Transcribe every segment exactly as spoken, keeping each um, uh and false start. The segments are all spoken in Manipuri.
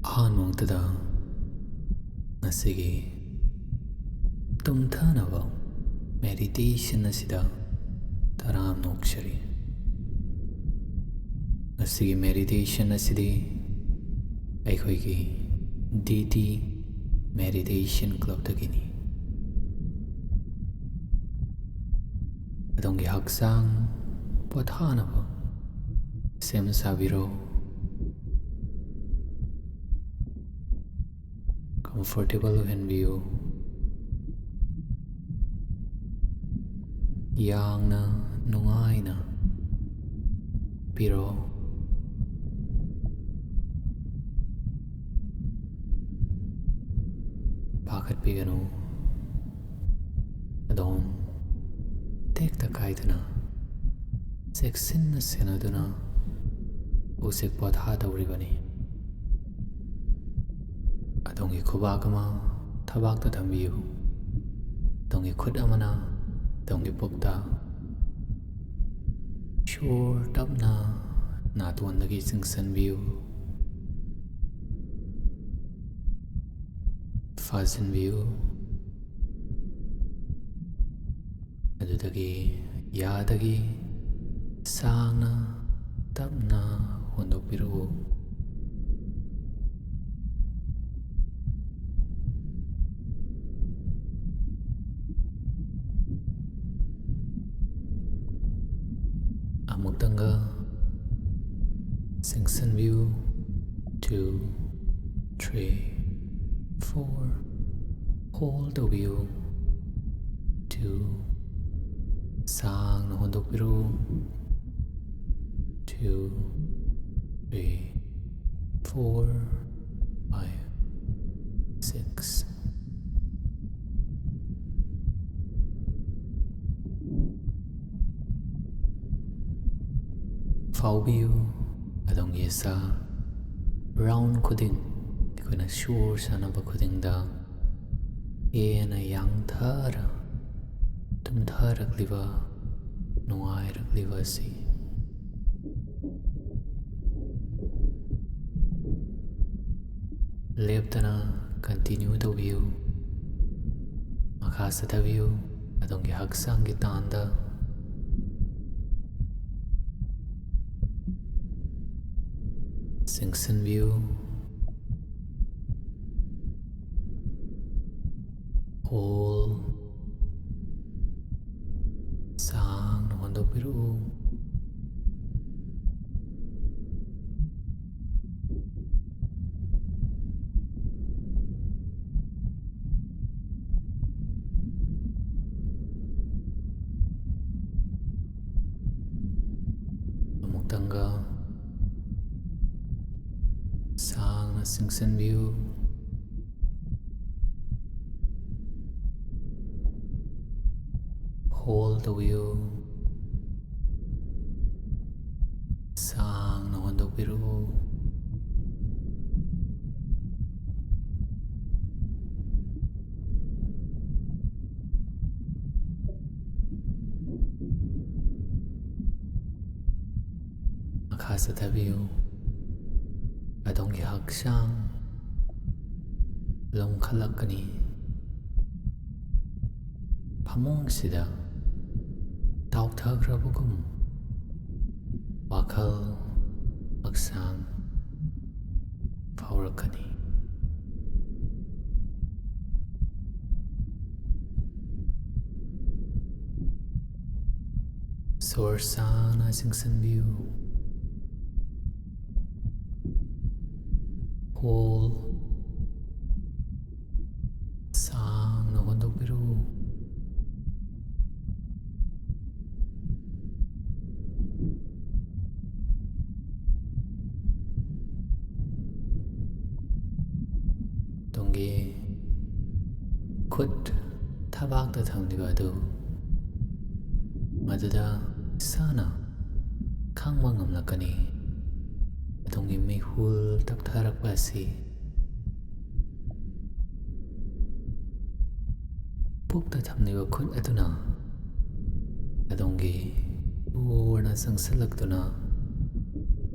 ꯑꯍꯥꯟꯕ ꯃꯛꯇꯗ ꯉꯁꯤꯒꯤ ꯇꯨꯝꯊꯅꯕ meditation ꯑꯁꯤꯗ ꯇꯔꯥꯝꯅ ꯑꯣꯛꯆꯔꯤ꯫ ꯉꯁꯤꯒꯤ meditation ꯑꯁꯤꯗꯤ ꯑꯩꯈꯣꯏꯒꯤ D T Meditation Clubꯇꯒꯤꯅꯤ꯫ ꯑꯗꯣꯝꯒꯤ ꯍꯛꯆꯥꯡ ꯄꯣꯊꯥꯅꯕ ꯁꯦꯝ ꯁꯥꯕꯤꯔꯣ꯫ Comfortable ꯑꯣꯏꯍꯟꯕꯤꯌꯨ꯫ ꯌꯥꯡꯅ ꯅꯨꯡꯉꯥꯏꯅ ꯄꯤꯔꯣ꯫ ꯄꯥꯈꯠꯄꯤꯒꯅꯨ꯫ ꯑꯗꯣꯝ ꯇꯦꯛꯇ ꯀꯥꯏꯗꯅ, ꯆꯦꯛꯁꯤꯟꯅ ꯁꯦꯟꯅꯗꯨꯅ ꯍꯧꯖꯤꯛ ꯄꯣꯊꯥꯗꯧꯔꯤꯕꯅꯤ꯫ ꯑꯗꯣꯝꯒꯤ ꯈꯨꯕꯥꯛ ꯑꯃ ꯊꯕꯥꯛꯇ ꯊꯝꯕꯤꯌꯨ꯫ ꯑꯗꯣꯝꯒꯤ ꯈꯨꯠ ꯑꯃꯅ ꯑꯗꯣꯝꯒꯤ ꯄꯨꯛꯇ꯫ ꯁꯣꯔ ꯇꯞꯅ ꯅꯥꯇꯣꯟꯗꯒꯤ ꯆꯤꯡꯁꯤꯟꯕꯤꯌꯨ, ꯐꯥꯖꯤꯟꯕꯤꯌꯨ꯫ ꯑꯗꯨꯗꯒꯤ ꯌꯥꯗꯒꯤ ꯁꯥꯡꯅ ꯇꯞꯅ ꯍꯣꯟꯗꯣꯛꯄꯤꯔꯛꯎ꯫ ꯑꯃꯨꯛꯇꯪꯒ ꯆꯤꯡꯁꯤꯟꯕꯤꯌꯨ꯫ Two, three, four. Hold ꯇꯧꯕꯤꯌꯨ꯫ Two. ꯁꯥꯡꯅ ꯍꯣꯟꯗꯣꯛꯄꯤꯔꯨ꯫ Two, three, four, five, six. ꯐꯥꯎꯕꯤꯌꯨ꯫ ꯑꯗꯣꯝꯒꯤ ꯏꯁꯥ round ꯈꯨꯗꯤꯡ, ꯑꯩꯈꯣꯏꯅ ꯁꯣꯔ ꯁꯥꯟꯅꯕ ꯈꯨꯗꯤꯡꯗ ꯍꯦꯟꯅ ꯌꯥꯡꯊꯔ ꯇꯨꯝꯊꯔꯛꯂꯤꯕ, ꯅꯨꯡꯉꯥꯏꯔꯛꯂꯤꯕ ꯑꯁꯤ꯫ ꯂꯦꯞꯇꯅ continue ꯇꯧꯕꯤꯌꯨ꯫ ꯃꯈꯥ ꯆꯠꯊꯕꯤꯌꯨ꯫ ꯑꯗꯣꯝꯒꯤ ꯍꯛꯆꯥꯡꯒꯤ ꯇꯥꯟꯗ ꯆꯤꯡꯁꯤꯟꯕꯤꯌꯨ꯫ Hold꯫ ꯁꯥꯡꯅ ꯍꯣꯟꯗꯣꯛꯄꯤꯔꯛꯎ꯫ ꯑꯃꯨꯛꯇꯪꯒ ꯁꯥꯡꯅ ꯆꯤꯡꯁꯤꯟꯕꯤꯌꯨ꯫ Hold ꯇꯧꯕꯤꯌꯨ꯫ ꯁꯥꯡꯅ ꯍꯣꯟꯗꯣꯛꯄꯤꯔꯛꯎ꯫ ꯃꯈꯥ ꯆꯠꯊꯕꯤꯌꯨ꯫ ꯑꯗꯣꯝꯒꯤ ꯍꯛꯆꯥꯡ ꯂꯨꯝꯈꯠꯂꯛꯀꯅꯤ꯫ ꯐꯃꯨꯡꯁꯤꯗ ꯇꯥꯎꯊꯈ꯭ꯔꯕꯒꯨꯝ ꯋꯥꯈꯜ, ꯍꯛꯆꯥꯡ ꯐꯥꯎꯔꯛꯀꯅꯤ꯫ ꯁꯣꯔ ꯁꯥꯡꯅ ꯆꯤꯡꯁꯤꯟꯕꯤꯌꯨ꯫ Hold꯫ ꯁꯥꯡꯅ ꯍꯣꯟꯗꯣꯛꯄꯤꯔꯛꯎ꯫ ꯇꯨꯡꯒꯤ ꯈꯨꯠ ꯊꯕꯥꯛꯇ ꯊꯝꯂꯤꯕ ꯑꯗꯨ ꯃꯗꯨꯗ ꯏꯁꯥꯅ ꯈꯪꯕ ꯉꯝꯂꯛꯀꯅꯤ꯫ ꯑꯗꯣꯝꯒꯤ ꯃꯤꯍꯨꯜ ꯇꯞꯊꯔꯛꯄ ꯑꯁꯤ ꯄꯨꯛꯇ ꯊꯝꯂꯤꯕ ꯈꯨꯠ ꯑꯗꯨꯅ ꯑꯗꯣꯝꯒꯤ ꯂꯨꯅ ꯆꯪꯁꯤꯜꯂꯛꯇꯨꯅ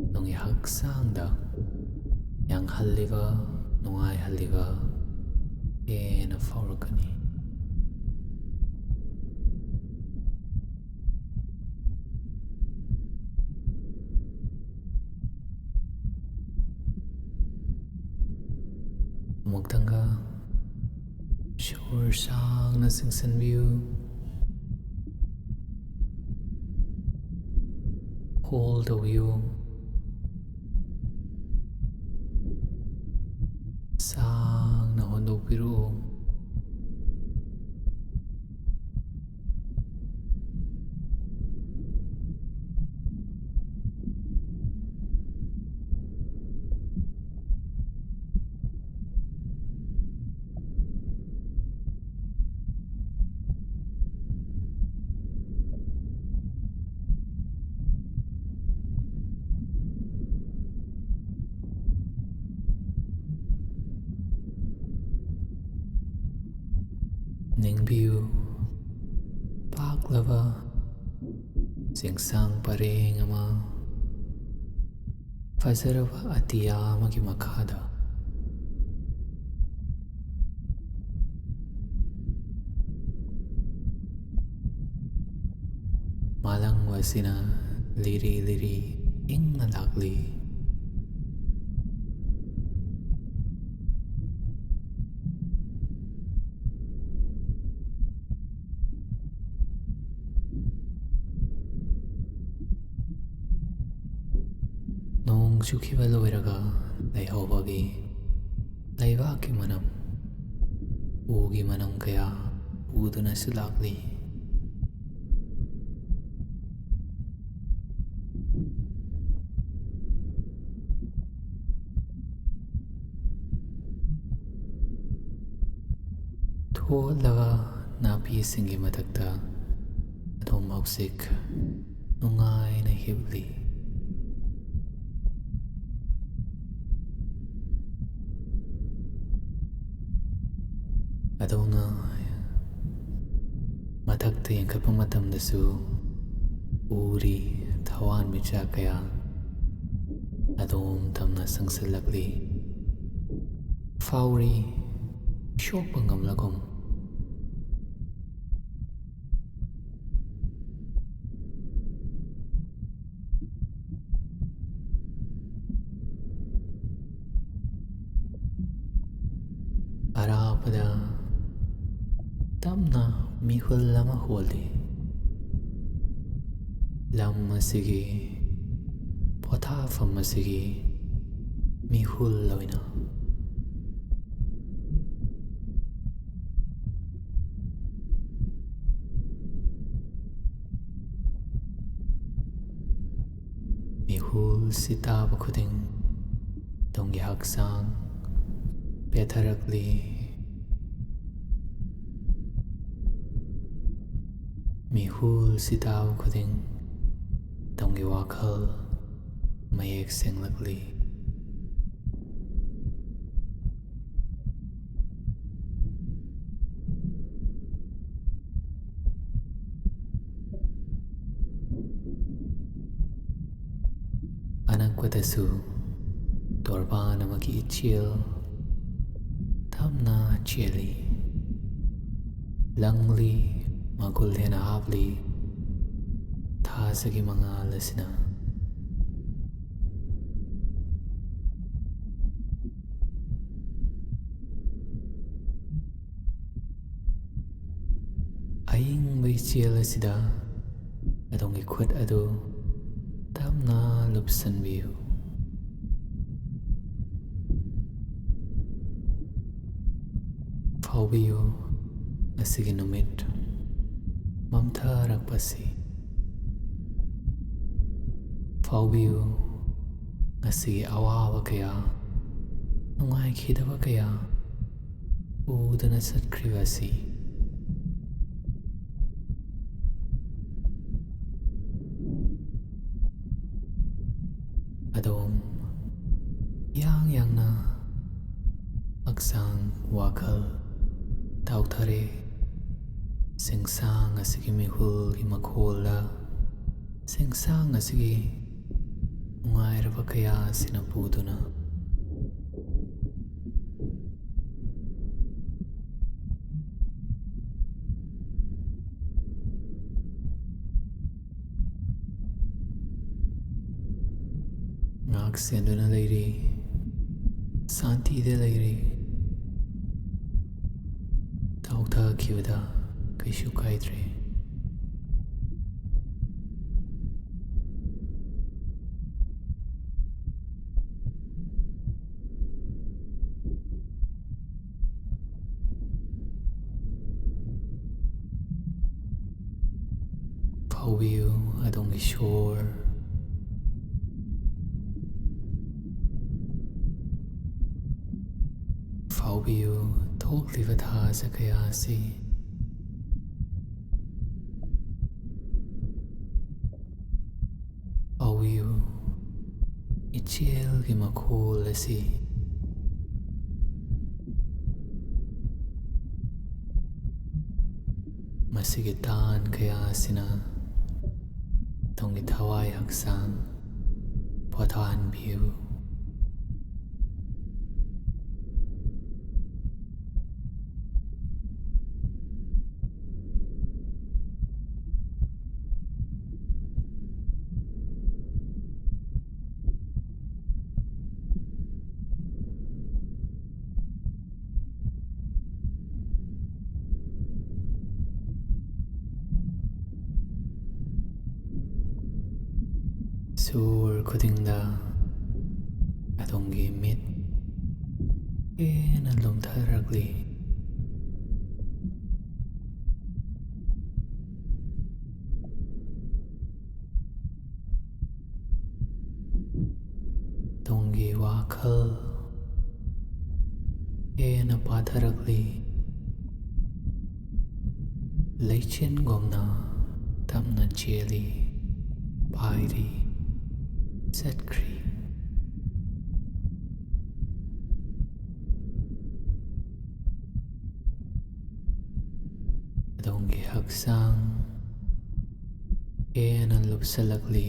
ꯑꯗꯣꯝꯒꯤ ꯍꯛꯆꯥꯡꯗ ꯌꯥꯡꯍꯜꯂꯤꯕ ꯅꯨꯡꯉꯥꯏꯍꯜꯂꯤꯕ ꯍꯦꯟꯅ ꯐꯥꯎꯔꯛꯀꯅꯤ꯫ ꯑꯃꯨꯛꯇꯪꯒ ꯁꯣꯔ ꯁꯥꯡꯅ ꯆꯤꯡꯁꯤꯟꯕꯤꯌꯨ꯫ ꯍꯣꯜ ꯇꯧꯕꯤꯌꯨ꯫ ꯁꯥꯡꯅ ꯍꯣꯟꯗꯣꯛꯄꯤꯔꯛꯎ꯫ ꯅꯤꯡꯕꯤꯌꯨ, ꯄꯥꯛꯂꯕ ꯆꯤꯡꯁꯥꯡ ꯄꯔꯦꯡ ꯑꯃ, ꯐꯖꯔꯕ ꯑꯇꯤꯌꯥ ꯑꯃꯒꯤ ꯃꯈꯥꯗ꯫ ꯃꯥꯂꯪ ꯑꯁꯤꯅ ꯂꯤꯔꯤ ꯂꯤꯔꯤ ꯏꯪꯅ ꯂꯥꯛꯂꯤ꯫ ꯅꯣꯡ ꯆꯨꯈꯤꯕ ꯂꯣꯏꯔꯒ ꯂꯩꯍꯧꯕꯒꯤ ꯂꯩꯕꯥꯛꯀꯤ ꯃꯅꯝ, ꯎꯒꯤ ꯃꯅꯝ ꯀꯌꯥ ꯎꯗꯨꯅꯁꯨ ꯂꯥꯛꯂꯤ꯫ ꯊꯣꯠꯂꯕ ꯅꯥꯄꯤꯁꯤꯡꯒꯤ ꯃꯊꯛꯇ ꯑꯗꯣꯝ ꯍꯧꯖꯤꯛ ꯅꯨꯡꯉꯥꯏꯅ ꯍꯤꯞꯂꯤ꯫ ꯑꯗꯣꯝꯅ ꯃꯊꯛꯇ ꯌꯦꯡꯈꯠꯄ ꯃꯇꯝꯗꯁꯨ ꯎꯔꯤ ꯊꯋꯥꯟꯃꯤꯆꯥꯛ ꯀꯌꯥ ꯑꯗꯣꯝ ꯇꯝꯅ ꯆꯪꯁꯤꯜꯂꯛꯂꯤ꯫ ꯐꯥꯎꯔꯤ ꯁꯣꯛꯄ ꯉꯝꯂꯒꯨꯝ꯫ ꯑꯔꯥꯞꯄꯗ ꯇꯞꯅ ꯃꯤꯍꯨꯜ ꯑꯃ ꯍꯣꯜꯂꯤ꯫ ꯂꯝ ꯑꯁꯤꯒꯤ, ꯄꯣꯊꯥꯐꯝ ꯑꯁꯤꯒꯤ ꯃꯤꯍꯨꯜ ꯑꯣꯏꯅ꯫ ꯃꯤꯍꯨꯜꯁꯤ ꯇꯥꯕ ꯈꯨꯗꯤꯡ ꯇꯨꯡꯒꯤ ꯍꯛꯆꯥꯡ ꯄꯦꯊꯔꯛꯂꯤ꯫ ꯃꯤꯍꯨꯜꯁꯤ ꯇꯥꯕ ꯈꯨꯗꯤꯡ ꯇꯨꯡꯒꯤ ꯋꯥꯈꯜ ꯃꯌꯦꯛ ꯁꯦꯡꯂꯛꯂꯤ꯫ ꯑꯅꯛꯄꯗꯁꯨ ꯇꯣꯔꯕꯥꯟ ꯑꯃꯒꯤ ꯏꯆꯦꯜ ꯇꯞꯅ ꯆꯦꯜꯂꯤ꯫ ꯂꯪꯂꯤ, ꯃꯒꯨꯜ ꯍꯦꯟꯅ ꯍꯥꯞꯂꯤ ꯊꯥꯖꯒꯤ ꯃꯉꯥꯜ ꯑꯁꯤꯅ꯫ ꯑꯏꯪꯕ ꯏꯆꯦꯜ ꯑꯁꯤꯗ ꯑꯗꯣꯝꯒꯤ ꯈꯨꯠ ꯑꯗꯨ ꯇꯞꯅ ꯂꯨꯞꯁꯤꯟꯕꯤꯌꯨ꯫ ꯐꯥꯎꯕꯤꯌꯨ, ꯉꯁꯤꯒꯤ ꯅꯨꯃꯤꯠ ꯃꯝꯊꯔꯛꯄꯁꯤ꯫ ꯐꯥꯎꯕꯤꯌꯨ, ꯉꯁꯤꯒꯤ ꯑꯋꯥꯕ ꯀꯌꯥ, ꯅꯨꯡꯉꯥꯏꯈꯤꯗꯕ ꯀꯌꯥ ꯄꯨꯗꯨꯅ ꯆꯠꯈ꯭ꯔꯤꯕ ꯑꯁꯤ꯫ ꯑꯗꯣꯝ ꯌꯥꯡ ꯌꯥꯡꯅ ꯍꯛꯆꯥꯡ, ꯋꯥꯈꯜ ꯇꯥꯎꯊꯔꯦ꯫ ꯆꯤꯡꯁꯥꯡ ꯑꯁꯤꯒꯤ ꯃꯤꯍꯨꯜꯒꯤ ꯃꯈꯣꯜꯗ, ꯆꯤꯡꯁꯥꯡ ꯑꯁꯤꯒꯤ ꯅꯨꯡꯉꯥꯏꯔꯕ ꯀꯌꯥ ꯑꯁꯤꯅ ꯄꯨꯗꯨꯅ ꯁꯦꯟꯗꯨꯅ ꯂꯩꯔꯤ, ꯁꯥꯟꯇꯤꯗ ꯂꯩꯔꯤ꯫ ꯊꯥꯎ ꯊꯛꯈꯤꯕꯗ ꯀꯩꯁꯨ ꯀꯥꯏꯗ꯭ꯔꯦ꯫ ꯐꯥꯎꯕꯤꯌꯨ ꯑꯗꯣꯝꯒꯤ ꯁꯣꯔ꯫ ꯐꯥꯎꯕꯤꯌꯨ ꯊꯣꯛꯂꯤꯕ ꯊꯥꯖ ꯀꯌꯥ ꯑꯁꯤ꯫ ꯐꯥꯎꯕꯤꯌꯨ ꯏꯆꯦꯜꯒꯤ ꯃꯈꯣꯜ ꯑꯁꯤ꯫ ꯃꯁꯤꯒꯤ ꯇꯥꯟ ꯀꯌꯥ ꯑꯁꯤꯅ ꯑꯗꯣꯝꯒꯤ ꯊꯋꯥꯏ ꯍꯛꯆꯥꯡ ꯄꯣꯊꯥꯍꯟꯕꯤꯌꯨ꯫ ꯁꯣꯔ ꯈꯨꯗꯤꯡꯗ ꯑꯗꯣꯝꯒꯤ ꯃꯤꯠ ꯍꯦꯟꯅ ꯂꯨꯝꯊꯔꯛꯂꯤ꯫ ꯇꯨꯡꯒꯤ ꯋꯥꯈꯜ ꯍꯦꯟꯅ ꯄꯥꯊꯔꯛꯂꯤ꯫ ꯂꯩꯆꯤꯟꯒꯨꯝꯅ ꯇꯞꯅ ꯆꯦꯜꯂꯤ, ꯄꯥꯏꯔꯤ, ꯆꯠꯈ꯭ꯔꯤ꯫ ꯑꯗꯣꯝꯒꯤ ꯍꯛꯆꯥꯡ ꯍꯦꯟꯅ ꯂꯨꯞꯁꯤꯜꯂꯛꯂꯤ꯫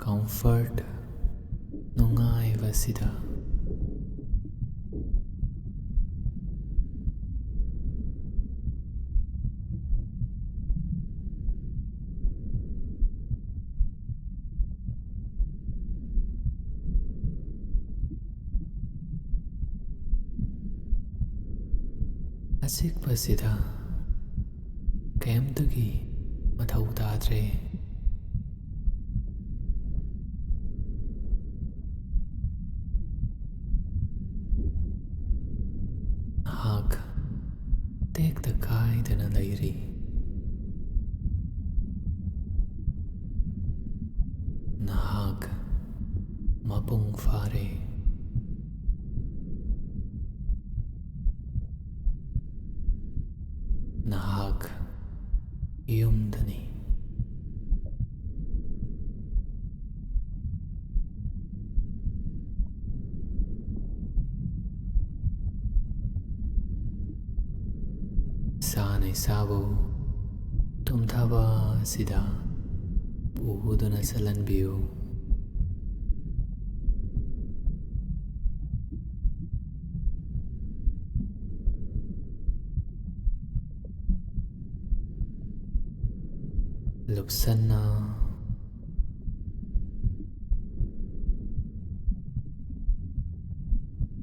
Comfort, ꯅꯨꯡꯉꯥꯏꯕꯁꯤꯗ꯫ ꯑꯆꯤꯛꯄꯁꯤꯗ ꯀꯩꯝꯇꯒꯤ ꯃꯊꯧ ꯇꯥꯗ꯭ꯔꯦ꯫ ꯅꯍꯥꯛ ꯇꯦꯛꯇ ꯀꯥꯏꯗꯅ ꯂꯩꯔꯤ꯫ ꯅꯍꯥꯛ ꯃꯄꯨꯡ ꯐꯥꯔꯦ꯫ ꯅꯍꯥꯛ ꯌꯨꯝꯗꯅꯤ꯫ ꯏꯁꯥꯅ ꯏꯁꯥꯕꯨ ꯇꯨꯝꯊꯕ ꯑꯁꯤꯗ ꯄꯨꯗꯨꯅ ꯆꯠꯍꯟꯕꯤꯌꯨ꯫ ꯂꯨꯞꯁꯟꯅ,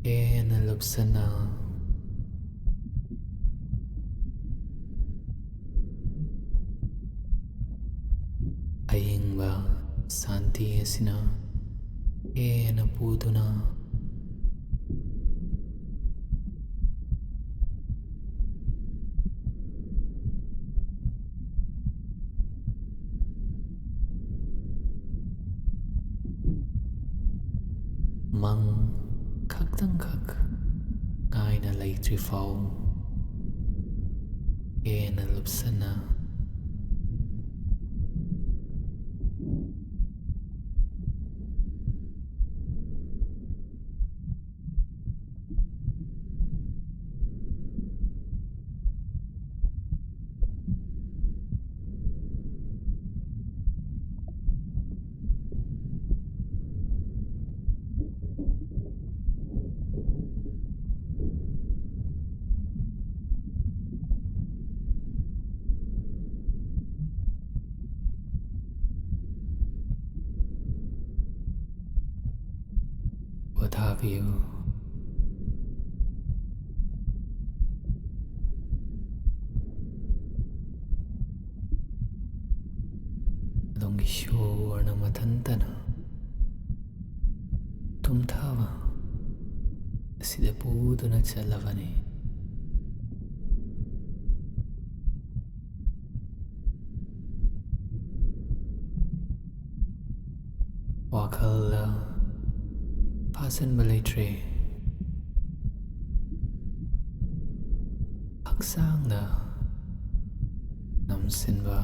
ꯍꯦꯟꯅ ꯂꯨꯞꯁꯟꯅ꯫ ꯑꯏꯪꯕ ꯁꯥꯟꯇꯤ ꯑꯁꯤꯅ ꯍꯦꯟꯅ ꯄꯨꯗꯨꯅ ꯃꯪ ꯈꯛꯇꯪꯈꯛ ꯉꯥꯏꯅ ꯂꯩꯇ꯭ꯔꯤꯐꯥꯎ ꯍꯦꯟꯅ ꯂꯨꯞꯁꯟꯅ꯫ ꯄꯣꯊꯥꯕꯤꯌꯨ꯫ ꯅꯪꯒꯤ ꯁꯣꯔꯅ ꯃꯊꯟꯇꯅ ꯇꯨꯝꯊꯕ ꯑꯁꯤꯗ ꯄꯨꯗꯨꯅ ꯆꯠꯂꯕꯅꯤ꯫ ꯋꯥꯈꯜꯗ ꯐꯥꯖꯤꯟꯕ ꯂꯩꯇ꯭ꯔꯦ꯫ ꯍꯛꯆꯥꯡꯗ ꯅꯝꯁꯤꯟꯕ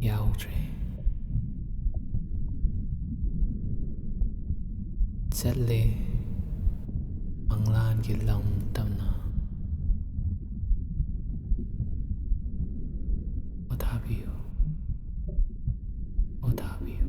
ꯌꯥꯎꯗ꯭ꯔꯦ꯫ ꯆꯠꯂꯦ ꯃꯪꯂꯥꯟꯒꯤ ꯂꯝ ꯇꯝꯅ꯫ ꯄꯣꯊꯥꯕꯤꯌꯨ, ꯄꯣꯊꯥꯕꯤꯌꯨ꯫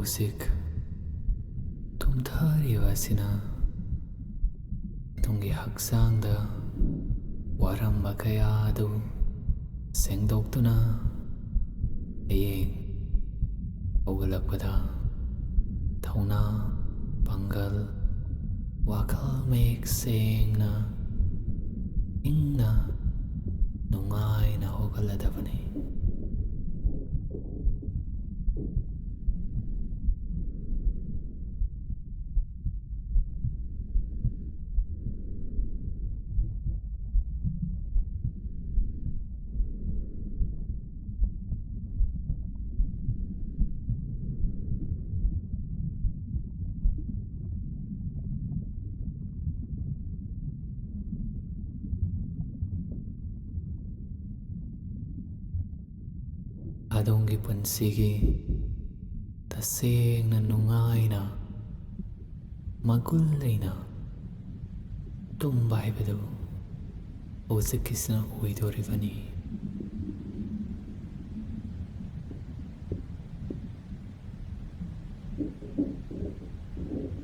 ꯍꯧꯖꯤꯛ ꯇꯨꯝꯊꯔꯤꯕ ꯑꯁꯤꯅ ꯅꯪꯒꯤ ꯍꯛꯆꯥꯡꯗ ꯋꯥꯔꯝꯕ ꯀꯌꯥ ꯑꯗꯨ ꯁꯦꯡꯗꯣꯛꯇꯨꯅ, ꯍꯌꯦꯡ ꯍꯧꯒꯠꯂꯛꯄꯗ ꯊꯧꯅꯥ, ꯄꯥꯡꯒꯜ, ꯋꯥꯈꯜ ꯃꯌꯦꯛ ꯁꯦꯡꯅ, ꯏꯪꯅ, ꯅꯨꯡꯉꯥꯏꯅ ꯍꯧꯒꯠꯂꯗꯕꯅꯤ꯫ ꯑꯗꯣꯝꯒꯤ ꯄꯨꯟꯁꯤꯒꯤ ꯇꯁꯦꯡꯅ ꯅꯨꯡꯉꯥꯏꯅ, ꯃꯒꯨꯟ ꯂꯩꯅ ꯇꯨꯝꯕ ꯍꯥꯏꯕꯗꯨ ꯍꯧꯖꯤꯛꯀꯤꯁꯤꯅ ꯑꯣꯏꯗꯣꯔꯤꯕꯅꯤ꯫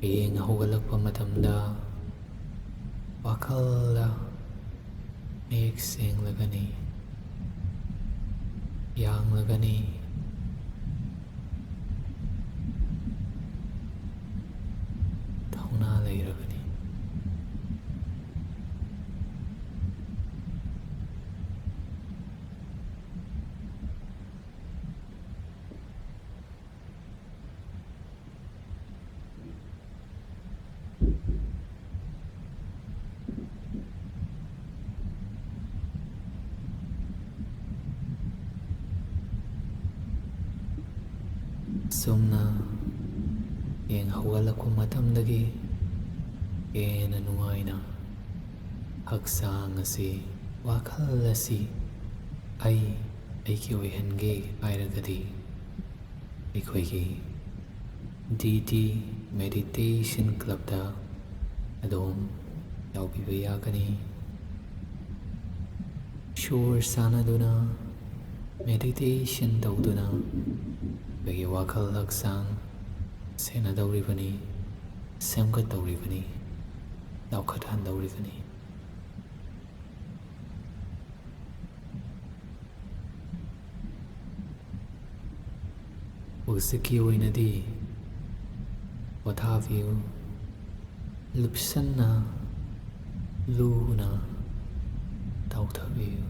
ꯍꯌꯦꯡ ꯍꯧꯒꯠꯂꯛꯄ ꯃꯇꯝꯗ ꯋꯥꯈꯜꯗ ꯃꯌꯦꯛ ꯁꯦꯡꯂꯒꯅꯤ, ꯌꯥꯡꯂꯒꯅꯤ, ꯊꯧꯅꯥ ꯂꯩꯔꯒꯅꯤ꯫ ꯑꯁꯨꯝꯅ ꯍꯌꯦꯡ ꯍꯧꯒꯠꯂꯛꯄ ꯃꯇꯝꯗꯒꯤ ꯍꯦꯟꯅ ꯅꯨꯡꯉꯥꯏꯅ ꯍꯛꯆꯥꯡ ꯑꯁꯤ, ꯋꯥꯈꯜ ꯑꯁꯤ ꯑꯩ ꯑꯩꯒꯤ ꯑꯣꯏꯍꯟꯒꯦ ꯍꯥꯏꯔꯒꯗꯤ, ꯑꯩꯈꯣꯏꯒꯤ ꯗꯤ ꯇꯤ ꯃꯦꯗꯤꯇꯦꯁꯟ ꯀ꯭ꯂꯕꯇ ꯑꯗꯣꯝ ꯌꯥꯎꯕꯤꯕ ꯌꯥꯒꯅꯤ꯫ ꯁꯣꯔ ꯁꯥꯟꯅꯗꯨꯅ, ꯃꯦꯗꯤꯇꯦꯁꯟ ꯇꯧꯗꯨꯅ ꯑꯩꯈꯣꯏꯒꯤ ꯋꯥꯈꯜ ꯍꯛꯆꯥꯡ ꯁꯦꯟꯅꯗꯧꯔꯤꯕꯅꯤ, ꯁꯦꯝꯒꯠꯇꯧꯔꯤꯕꯅꯤ, ꯆꯥꯎꯈꯠꯍꯟꯗꯧꯔꯤꯕꯅꯤ꯫ ꯍꯧꯖꯤꯛꯀꯤ ꯑꯣꯏꯅꯗꯤ ꯄꯣꯊꯥꯕꯤꯌꯨ, ꯂꯨꯞꯁꯟꯅ ꯂꯨꯅ ꯇꯧꯊꯕꯤꯌꯨ꯫